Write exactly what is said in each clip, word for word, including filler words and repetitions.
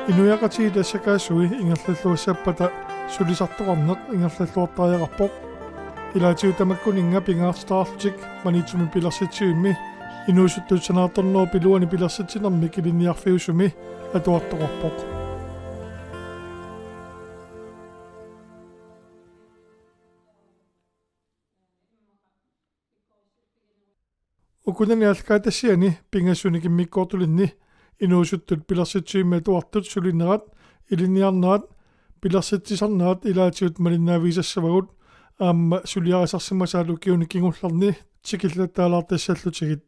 Inuiaqatigiit assakaasui ingerlalluassappata sulisartoqarneq ingerlalluartariaqarpoq. Ilaatigut tamakkuninnga pingaartitaqarlutik Maniitsumi pilersitsivimmi inuusuttut sanaartornerup iluani pilersitsinermik ilinniarfiusumi atuartoqarpoq. Ukunani aallakaatitassiani pingasunik immikkoortulinni inuusuttut pilersitsivimmi atuartut sulinerat, ilinniarnerat, pilersitsisarnerat ilaatigut malinnaavigisassavagut aamma suliarisarsimasaat ukiuni kingullerni tikillattaalaartassallutigit.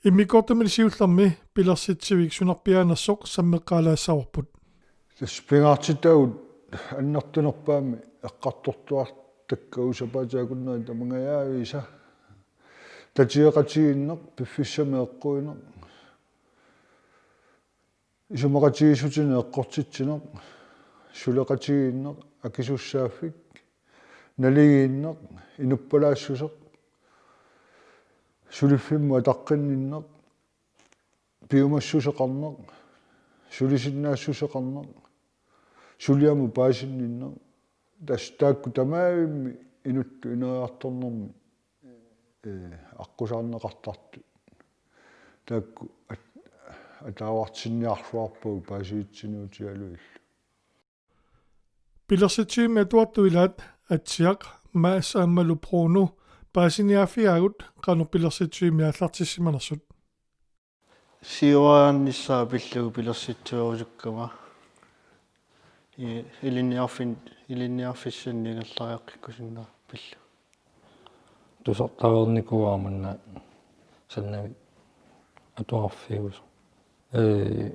Immikkoortumili siullermi pilersitsivik sunarpiaanersoq sammeqqaalaassavarput. Tassa pingaartitaagut annertunerpaamik eqqartortuartakkagut sapaatip akunneri tamangajaavisa. Tatigeqatigiinneq, piffissami eqquineq, isumaqatigiissutinik eqqortitsineq, suleqatigiinneq, akisussaaffik, naligiinneq, inuppalaassuseq, suliffimmut ataqqinninneq, piumassuseqarneq, sulisinnaassuseqarneq, suliamut paasinninneq, tassa taakku tamarmik inuttut ineriartornermi, ee, aqqusaarneqartartut. Taakku at-, ataavartinniarluarpagut paasivitsinniutigalugillu. Pilersitsivimmi atuartut ilaat Atsiaq, Mads aammalu Bruno paasiniaaffigaagut qanoq pilersitsivimmi aallartissimanersut. Siuariarnissaa pillugu pilersitsiverusukkama. I-, ilinniarfin-, ilinniarfissannik ingerlariaqqikkusunnera pillugu. Tusartaareernikuuara manna sannavik atuarfiusoq. Ee,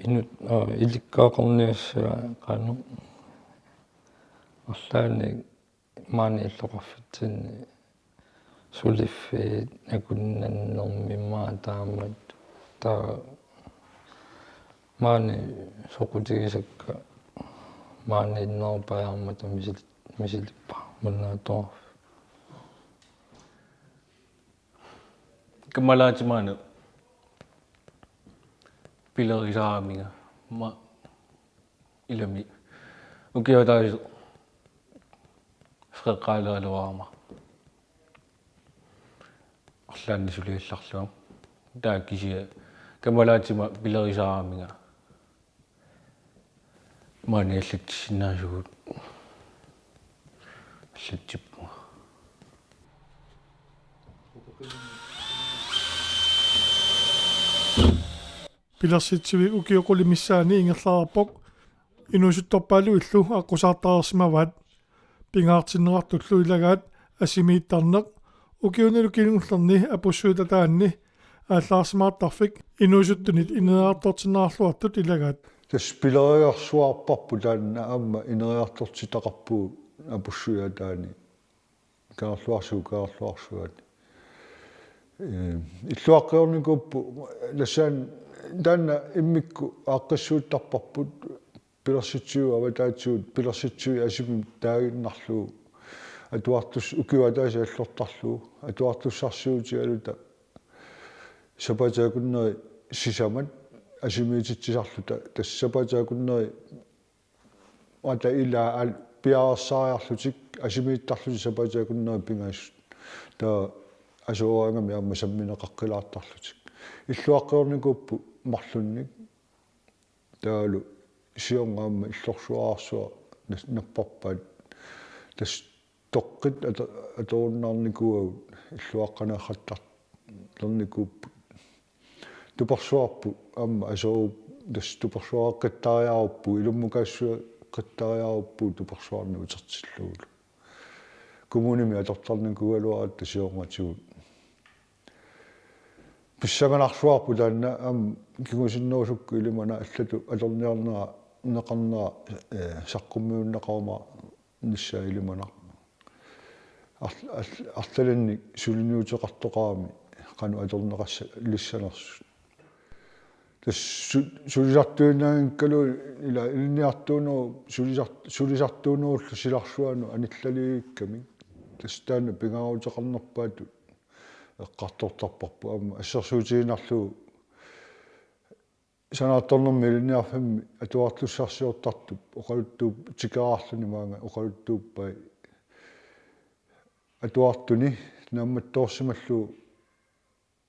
inut-, aa, ilikkagaqarniassagaa qanoq arlaannik maani illoqarfitsinni suliffiit akunnannermi maani taamatut, taava maani soqutigisakka maani innerpajaarmata misili-, misilippara manna atuarfik. Kammalaatimaana pilerisaramigama ilami ukiup ataaseq freqqaaleraluarama arlaannik suliallarlugama. Taava kisianni kammalaatima pilerisaramigama maani allatsissinnaasugut allatsippunga. Pilersitsivik ukiut qulit missaanni ingerlareerpoq, inuusuttorpaallutillu aqqusaartareersimavaat. Pingaartinneqartullu ilagaat asimiittarneq, ukiunilu kingullerni apussuit ataanni aallaarsimaartarfik inuusuttunit ineriartortinneqarluartut ilagaat. Tassa pileriarsuarparput taanna aamma ineriartortitaqarpugut apussuit ataani. Kangerluarsuup Kangerluarsuani. Ee, illuaqqioreernikuupput, tassani taanna immikkut aaqqissuuttarparput pilersitsiviup avataatigut, pilersitsivik asimi taaginnarlugu, atuartus-, ukiup ataaseq allortarlugu, atuartussarsiutigaluta sapaatip akunneri sisamat asimiititsisarluta, tassa sapaatip akunneri ata ilaa al-, piareersaariarlutik asimiittarlutik sapaatip akunneri pingasut. Taava asooraangami aamma sammineqaqqilaartarlutik. Illuaqqioreernikuupput marlunnik. Taavalu siorna aamma illorsuararsuaq nas-, napparpaat. Tassa toqqit ato-, atorunnaarnikuuagut illuaqqaneeqqattarlernikuupput. Tupersuarput aamma asoorup-, tassa tupersuareqqittariaqarpugut, ilummukaassuseqqittariaqarpugut tupersuarnik utertillugulu. Kommunimi atortarnikuugaluaratta siornatigut. Pissanganarsuarput taanna aamma kingusinnerusukkut ilimanaq allatut atorniarnera, neqarnera, ee, saqqummiunneqarumaarnissaa ilimanaq. Arl-, arl-, arlalinnik suliniuteqartoqarami qanoq atorneqassaaq ilissanersut. Tassa su-, sulisartuinnaanngikkaluarlugu ila ilinniartuunerup sulisart-, sulisartuunerullu silarsuanut anillalivikkamik. Tassa taanna pingaaruteqarnerpaatut eqqartortarparput aamma assersuutigiinnarlugu Sanaartornermik Ilinniarfimmi atuartussarsiortartup oqaluttuup-, tikeraarluni maanga oqaluttuuppai atuartuni naammattoorsimallugu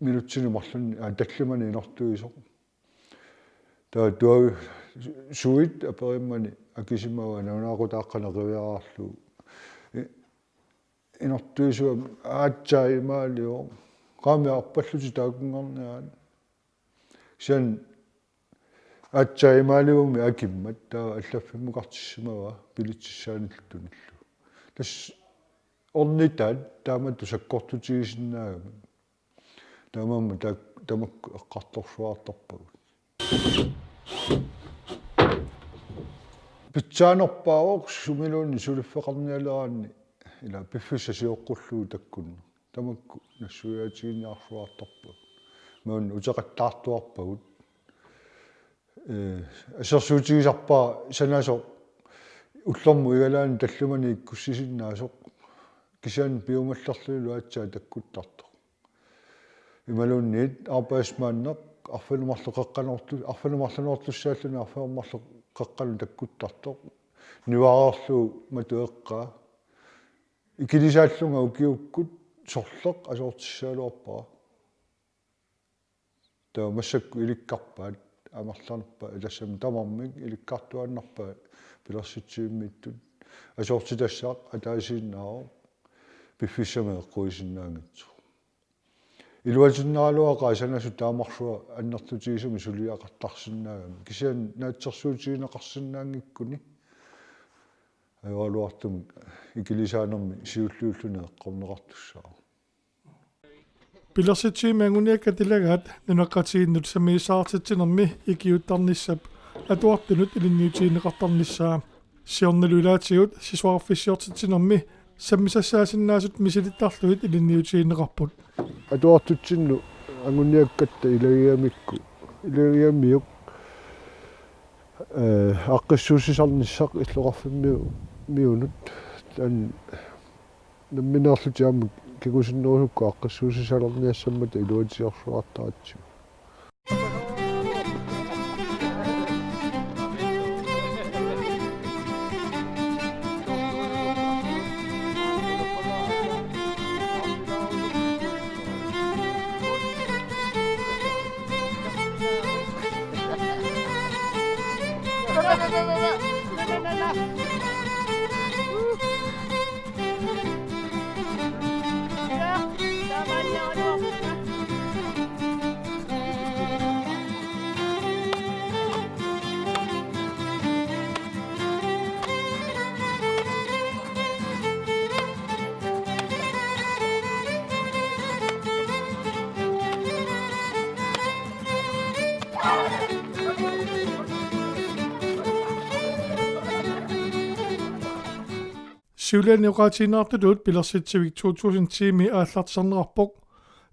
minutsini marlunni, aa, tallimani inortuisoq. Taava tuavi-, suit aperimmani akisimavaa nalunaaqutaaqqat qiviaraarlugu. I-, inortuisuami aatsaat imaalivoq. Qaami arpallutik taakunngarniaat. Kisianni aatsaat imaalivummi akimmat taava allaffimmukartissimavaa bilitsissaanillu tunillugu. Tassa ornitaat taamatut sakkortutigisinnaagamik. Taamaammat ta-, tamakku eqqartorsuaartarpagut. Pitsaanerpaavoq sumiluunniit suliffeqarnialeraanni ila piffissaq sioqqullugu takkunneq. Tamakku nassuiaatiginiarsuaartarpagut. Maanna uteqattaartuarpagut. Ee, assersuutigisarpara sanasoq ullormut igalaani tallimani ikkussisinnaasoq. Kisianni piumallerlunilu aatsaat takkuttartoq. Imaluunniit arpaasmaanneq arfineq-marluk qeqqanoortu-, arfineq-marlunnoortussaalluni arfineq-marluk qeqqanut takkuttartoq. Nivareerlugu matu eqqaa. Ikilisaallunga ukiukkut sorleq asoortissagaluarpara. Taava massakkut ilikkarpaat amerlanerpaat, tassami tamarmik ilikkartuaannarpaat pilersitsivimmiittut. Asoortitassaq ataasiinnaavoq piffissami eqquisinnaanngitsoq. Iluatinnaraluaqaaq sanasoq taamarsuaq annertutigisumik suliaqartarsinnaagamik. Kisianni naatsorsuutigineqarsinnaanngikkuni ajoraluartumik ikilisaanermi siulliulluni eqqorneqartussaavoq. Pilersitsivimmi anguniakkat ilagaat nunaqqatigiinnut sammisassartitsinermi ikiuuttarnissap atuartunut ilinniutigineqartarnissaa. Siornalu ilaatigut sisorarfissiortitsinermi sammisassaasinnaasut misilittarlugit ilinniutigineqarput. Atuartutsinnut anguniakkatta ilagigamikku, ilagigamiuk, ee, aaqqissuussisarnissaq illoqarfimmiu-, miunut, taanna nammineerlutik aamma kingusinnerusukkut aaqqissuussisalerniassammata iluatigersuartaratsigu. Siuliani oqaatigineqartutut pilersitsivik to tusind tiimi aallartisarneqarpoq.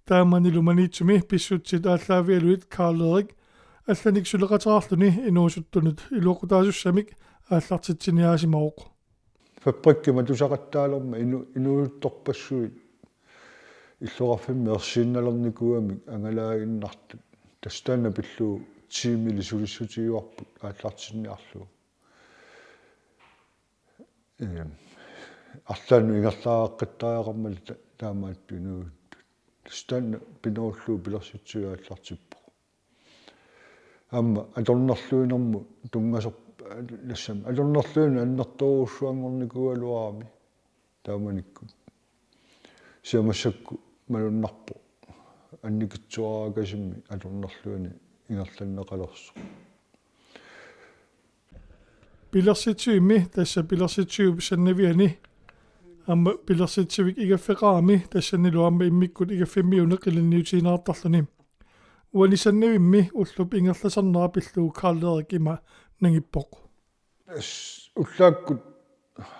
Taamanilu Maniitsumi pissutsit aallaavigalugit Karl Erik allanik suleqateqarluni inuusuttunut iluaqutaasussamik aallartitsiniaasimavoq. Fabrikkimi tusaqattaalermat inu-, inuusuttorpassuit illoqarfimmi ersiinnalernikuugamik angalaaginnartut. Tassa taanna pillugu tiimili sulissutigivarput aallartinniarlugu. Ee, arlaannut ingerlaaqqattariaqarmata ta-, taamaattut inuusuttut. Tassa taanna pinerullugu pilersitsivik aallartippoq. Aamma atornerluinermut tunngasorp-, tassami atornerluineq annertoorujussuanngornikuugaluarami taamanikkut. Kisianni massakkut malunnarpoq annikitsuaraakasimi atornerluineq ingerlanneqalersoq. Pilersitsivimmi, tassa pilersitsiviup sannaviani, aamma pilersitsivik igaffeqarami, tassanilu aamma immikkut igaffimmiuneq ilinniutigineqartarluni. Uani sannavimmi ullup ingerlasarnera pillugu Karl Erik ima nangippoq. Tassa ullaakkut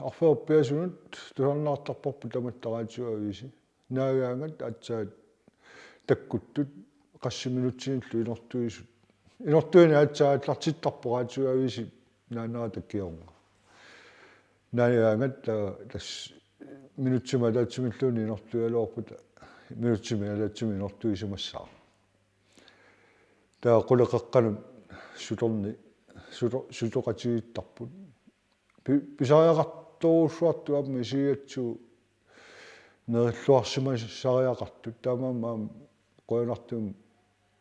arfineq-pingasunut tusarnaartarparput tamatta Radiup Aviisi. Naagaangat aatsaat takkuttut qassit minutsinillu inortuisut. Inortuineq aatsaat aallartittarpoq Radiup Aviisi naanera takiornga. Naagaangat taava tassa minutsimik ataatsimilluunniit inortuigaluarpata, minutsimik ataatsimik inortuisimassaaq. Taava qulit qeqqanut sutorni suto sutoqatigiittarput. Pi- pisariaqartorujussuartut aamma isigigatsigu nerilluarsimasariaqartut, taamaammat aamma qujanartumik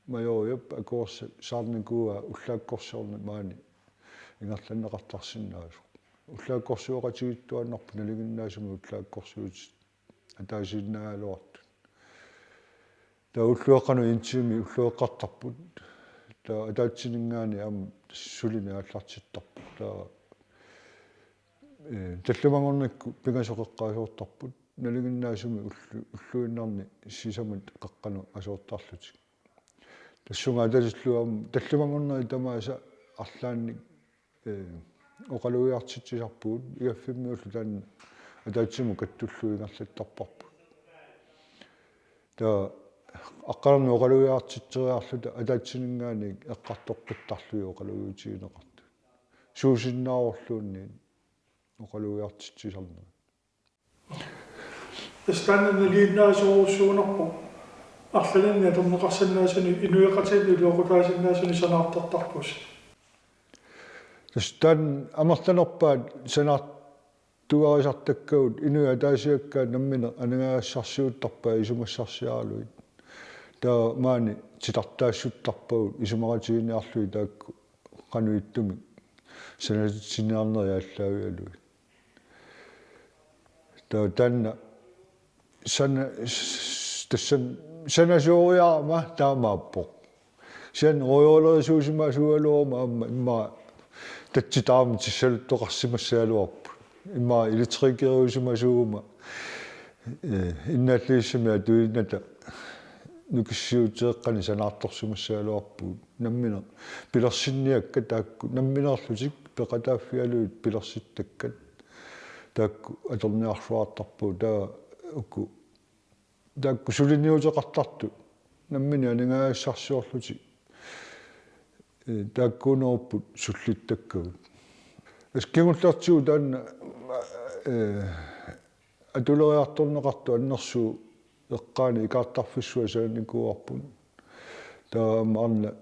Majoriap akuersaarnikuuaa ullaakkorsiorneq maani ingerlanneqartarsinnaasoq. Ullaakkorsioqatigiittuaannarput nalinginnaasumik ullaakkorsiutit ataasiinnaagaluartut. Taava ulluaqqanut intimi ullueqqartarput. Taava ataatsininngaanniit aamma sulineq aallartittarput. Taava, ee, tallimanngornikkut pingasut eqqaasoortarput. Nalinginnaasumik ullu-, ulluinnarni sisamat qeqqanut asoortarlutik. Tassunga atatillugu aamma tallimanngornerit tamaasa arlaannik, ee, oqalugiartitsisarpugut, igaffimmiullu taanna ataatsimut kattullugu ingerlattarparput. Taava aqqaneq-marlunnik oqalugiartitseriarluta ataatsininngaanniit eqqartoqqittarlugit oqalugiutigineqartut. Suusinnaavorluunniit oqalugiartitsisarnerit. Tassa taanna nalinginnaasuusorujussuunerpoq arlalinnik atorneqarsinnaasunik inuiaqatigiinni iluaqutaasinnaasunik sanaartortarpusi. Tassa taanna amerlanerpaat sanaartugarisartakkagut inuit ataasiakkaat nammineq aningaasarsiuttarpaat isumassarsiaralugit. Taava maani titartaassuttarpagut isumaqatigiinniarlugit taakku qanoq ittumik sanatitsiniarnerit aallaavigalugit. Taava taanna sana-, s-, tassani sanasooriarama taamaappoq. Kisianni rujolerisuusimasuugaluaruma aamma immaqa tatsitaarmik tissaluttoqarsimassagaluarput. Immaqa elektrikeriusimasuuguma, ee, innaalliissamik atuinnata nukissiuteeqqanik sanaartorsimassagaluarpugut. Nammineq pilersinniakkat taakku nammineerlutik peqataaffigalugit pilersittakkat taakku atorniarsuartarpagut, taava uku taakku suliniuteqartartut nammineq aningaasarsiorlutik, ee, taakkuunerupput sullittakkagut. Tassa kingullertigut taanna, ee, atuleriartorneqartut annersuut eqqaani ikaartarfissuaq sananikuuarput. Taava aamma arnaq,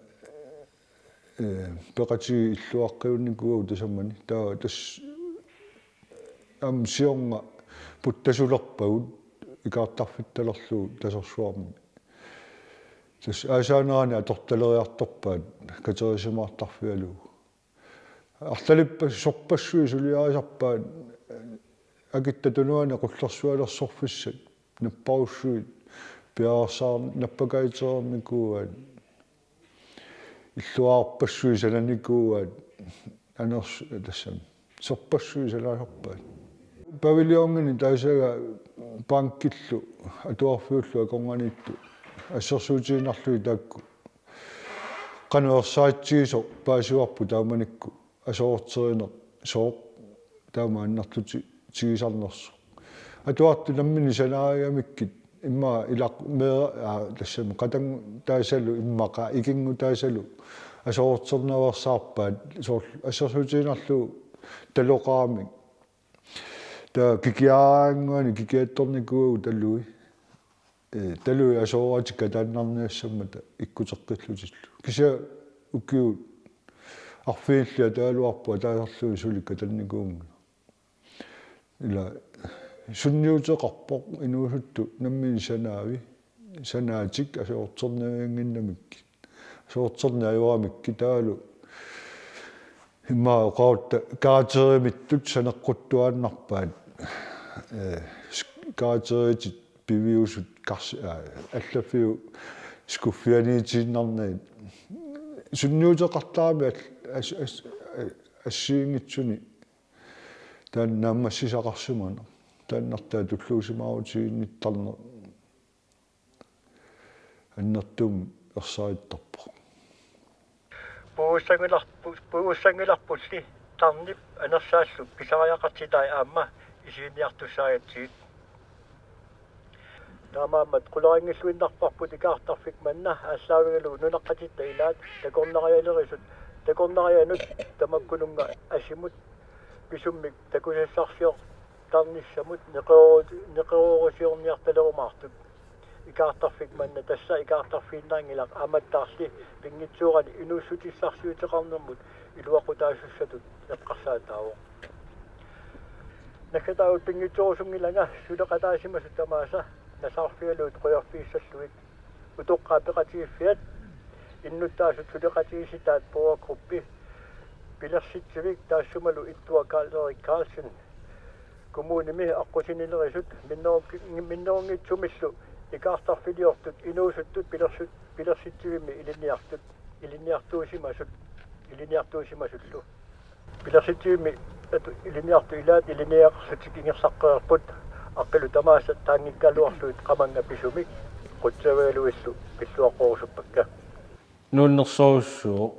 ee, peqatigiit illuaqqiunnikuuagut tasamani. Taava tassa aamma siorna puttasulerpagut ikaartarfittalerlugu tasersuarmi. Tassa aasaanerani atortaleriartorpaat katerisimaartarfigalugu. Arlalippa-, sorpassuit suliarisarpaat akitta tunuani qullersualersorfissat, napparussuit piareersaar-, nappakajatereernikuuaat, illuarpassuit sananikuuaat, aners-, tassami sorpassuit sanasarpaat. Pavillonini taasaga bankillu atuarfiullu akornanniittoq assersuutigiinnarlugit taakku qanoq ersaritsigisoq paasivarput taamanikkut asoorterineq sooq taama annertutigisarnersoq. Atuartut nammineq sanaarigamikkit immaqa ilaq meera-, aa, tassami qatannguutaasalu immaqa ikinngutaasalu asoorternaveersaarpaat, soorlu assersuutigiinnarlugu taloqaramik. Taava kikiaraannguanik kikiattornikuuagut talui. Ee, talui asooratik kataannarniassammata ikkuteqqillutillu. Kisianni ukiut arfinillit ataaluarput ataasarlugit suli katannikuunngilaq. Ila sunniuteqarpoq inuusuttut nammineq sanaavi, sanaatik asoorternaviannginnamikkit. Asoorterneq ajoramikkit taavalu immaqa oqarutta karakterimittut saneqquttuaannarpaat. Ee, s-, karakteritit piviusut kars-, aa, allaffiup skuffianiitiinnarnagit. Sunniuteqartarami al-, as-, as-, a-, assigiinngitsuni taanna naammassisaqarsimaneq. Taannartaa tulluusimaarutiginnittarneq annertuumik ersarittarpoq. Puigussanngilar-, pu-, puigussanngilarpulli tarnip anersaallu pisariaqartitai aamma isiginiartussaagatsigit. Taamaammat qularinngilluinnarparput ikaartarfik manna aallaavigalugu nunaqqatitta ilaat takornarialerisut, takornarianut tamakkununnga asimut pisummik takusassarsiortarnissamut neqeroo-, neqeroorusiorniartalerumaartut. Ikaartarfik manna tassa ikaartarfiinnaanngilaq, aammattaarli pinngitsoorani inuussutissarsiuteqarnermut iluaqutaasussatut eqqarsaataavoq. Naggataavut pinngitsoorusunngilanga suleqataasimasut tamaasa nasaarfigalugit qujaffiissallugit. Utoqqaat peqatigiiffiat innuttaasut suleqatigiissitaat borgergruppi pilersitsivik taassumalu ittua Karl Erik Karlsen kommunimi aqqutinilerisut minnerungi-, minnerunngitsumillu ikaartarfiliortut inuusuttut pilersut-, pilersitsivimmi ilinniartut, ilinniartuusimasut, ilinniartuusimasullu. Pilersitsivimmi atu-, ilinniartut ilaat ilinniagaqarlutik ingerlaqqereerput, aqqilu tamaasa taanngikkaluarlugit qamannga pisumik qutsavigalugillu pilluaqqorusuppakka. Nuannersorujussuuvoq,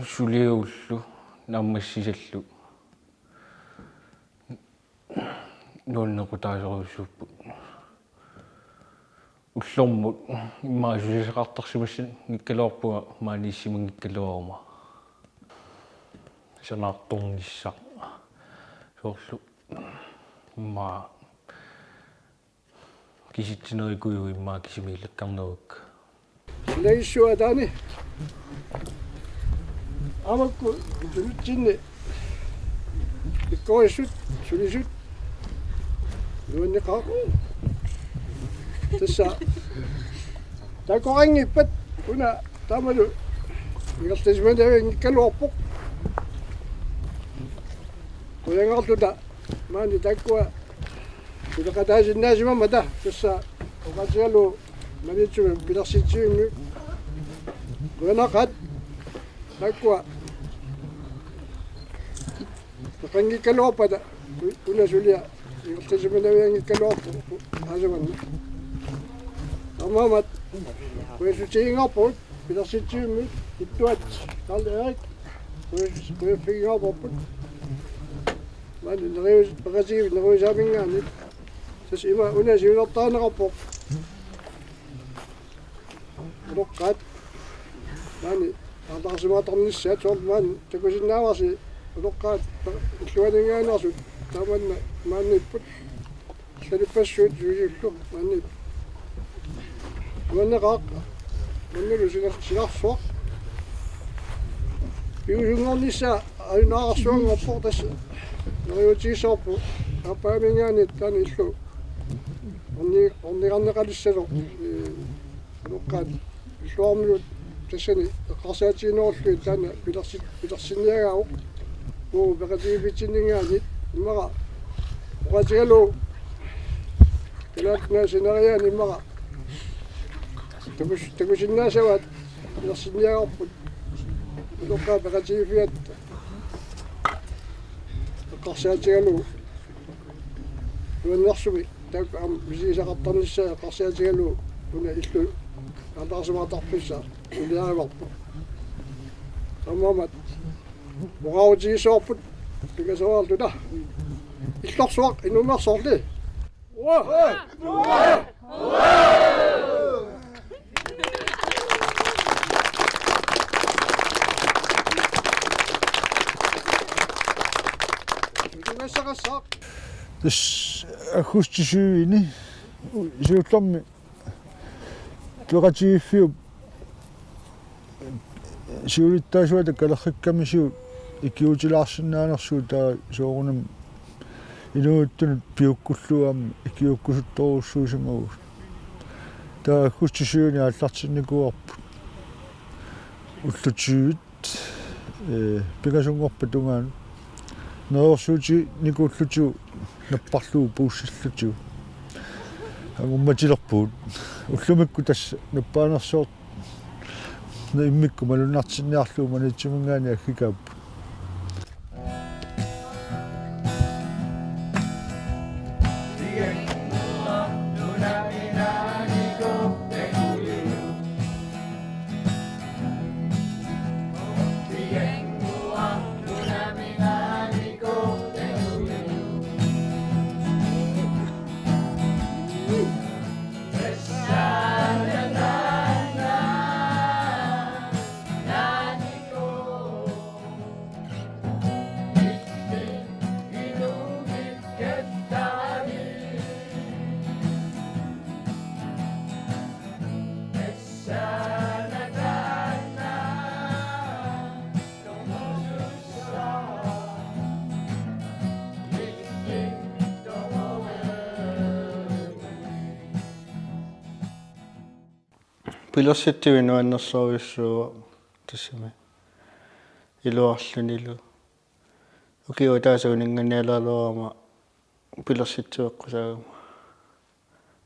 suliagullu naammassisallu nuannequtaasorujussuupput. Ullormut immaqa susassaqartarsimassanngikkaluarpunga maaniissimanngikkaluaruma. Sanaartornissaq soorlu immaqa kisitsinerikujuit immaqa kisimiillakkarneruakka. Silagissuataani. Amakku tunutsinni ikkorissut, sulisut, nuanneqaaq. Tassa takoqanngippat una taamalu ingerlasimanavianngikkaluarpoq. Qujanarluta maani taakkua suleqataasinnaasimammat tassa oqaatigalugu Maniitsumi pilersitsivimmi. Qujanaqaat taakkua peqanngikkaluarpata una sulia ingerlasimanavianngikkaluarpoq aasaq manna. Taamaammat qujassutiginngaarpugut pilersitsivimmut ittuat Karl Erik. Qujas-, qujaffiginngaarparput. Maani nerius-, peqatigiiffik neriusaaminngaanniit. Tassa ima una siunertarineqarpoq. Utoqqaat. Maani aallarsimaartarnissaat soorlu maani takusinnaavarsi utoqqaat illuaninngaanneersut taamanna maaniipput. Allanipassuit suliullu maani. Nuanneqaaq. Mannalu silar-, silarsuaq. Piusunngornissaa ajunaarsuanngorpoq tassa. Neriuutigissavarput. Aappaaminngaanniit taanna illu. Orni-, ornigarneqalissasoq. Ee, utoqqaat illuarmiut tassani eqqarsaatiginerullugit taanna pilersi-, pilersinniagaavoq. Uu peqatigiiffitsinninngaanniit immaqa oqaatigalugu kalaallit nunaat sineriaani immaqa takus-, takusinnaassavaat pilersinniagarput. Utoqqaat peqatigiiffiat eqqarsaatigalugu nuannersumik taakku aamma misigisaqartarnissaat eqqarsaatigalugu una illu aallarsimaartarfissaa suliarivarput. Taamaammat oqaatigisavarput pingasoraarluta. Illorsuaq inuumersorli. Uaa! Tassa aggustip syvende siullermi peqatigiiffiup siulittaasuata kalerrikkamisigut ikiuutilaarsinnaanersugut taava soorunami inuusuttut piukkullugu aamma ikiuukkusuttorujussuusimavugut. Taava aggustip syvende aallartinnikuuarput. Ullut tyve, ee, pingasunngorpat tungaanut. Neriorsuutiginikuullutigu napparlugu puussillutigu. Angumatilerpugut. Ullumikkut tassa nappaanersoortoq immikkut malunnartinniarlugu Maniitsuminngaanniit aggikaapput. Pilersitsivik nuannersorujussuuvoq tassami iluarlunilu. Ukioq ataaseq uninnganialeraluarama pilersitsiveqqusaagama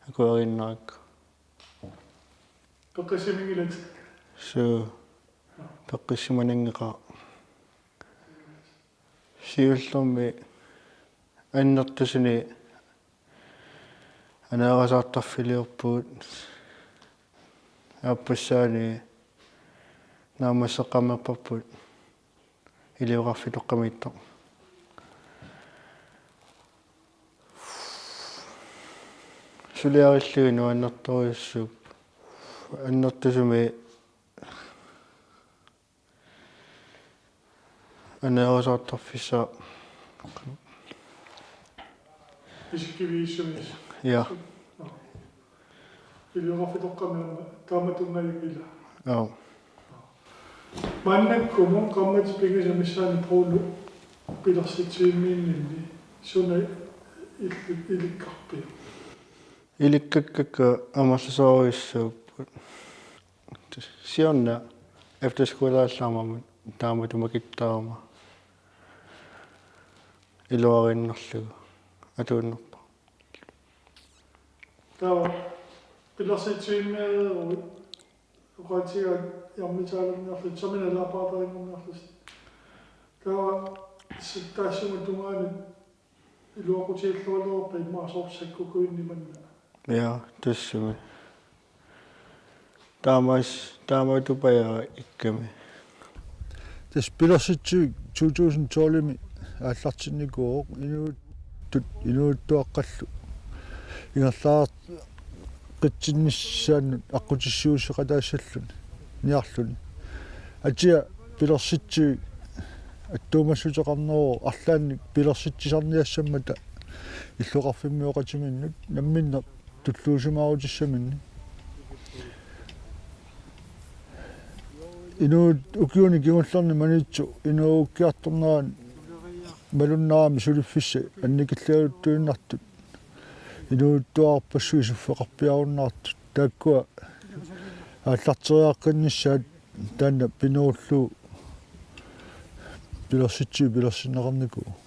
akueriinnarakku. Peqqissimanngilatit? Suu, peqqissimananngeqaaq. Siullermik annertusuni aneerasaartarfiliorpugut, aappassaani naammasseqqammerparput ilioqarfitoqqamiittoq. Suliarillugit nuannertorujussuupput. Annertusumik aneerasaartarfissaa. Isikkivigissumis. Ja. Ilioqarfitoqqami aamma taamatungajuk ila. Joo. Maannakkumut qaammatit pingasut missaanni Bruno pilersitsivimmiinninni suna illi-, ilikkarpiuk? Ilikkakkakka amerlasoorujussuupput. Siorna efterskoleerlaarmat taamatut makittarama iluariinnarlugu atuunnerpoq. Taava pilersitsivimmeeruit oqaatigaat jarmitaalerniarlutit, saminaalaarpaatarinngorniarlutit. Taava s-, taassuma tungaanut iluaqutigillualerpa immaqa soorlu sakkukuinni manna? Ja, tassami. Taamaas-, taamatupajaa ikkami. Tassa pilersitsivik to tusind tolvimi aallartinnikuuvoq inuuttut, inuuttuaqqallu ingerlaqqitsinnissaannut aqqutissiuusseqataassalluni niarluni. Atia pilersitsivik attuumassuteqarneruvoq arlaannik pilersitsisarniassammata illoqarfimmioqatiminnut namminneq tulluusimaarutissaminnik. Inuit ukiuni kingullerni Maniitsoq inuerukkiartornerani malunnarami suliffissat annikilliartuinnartut inuuttuarpassuit suffeqarpiarunnaartut. Taakkua aallarteriaqqinnissaat taanna pinerullugu pilersitsivik pilersinneqarnikuuvoq.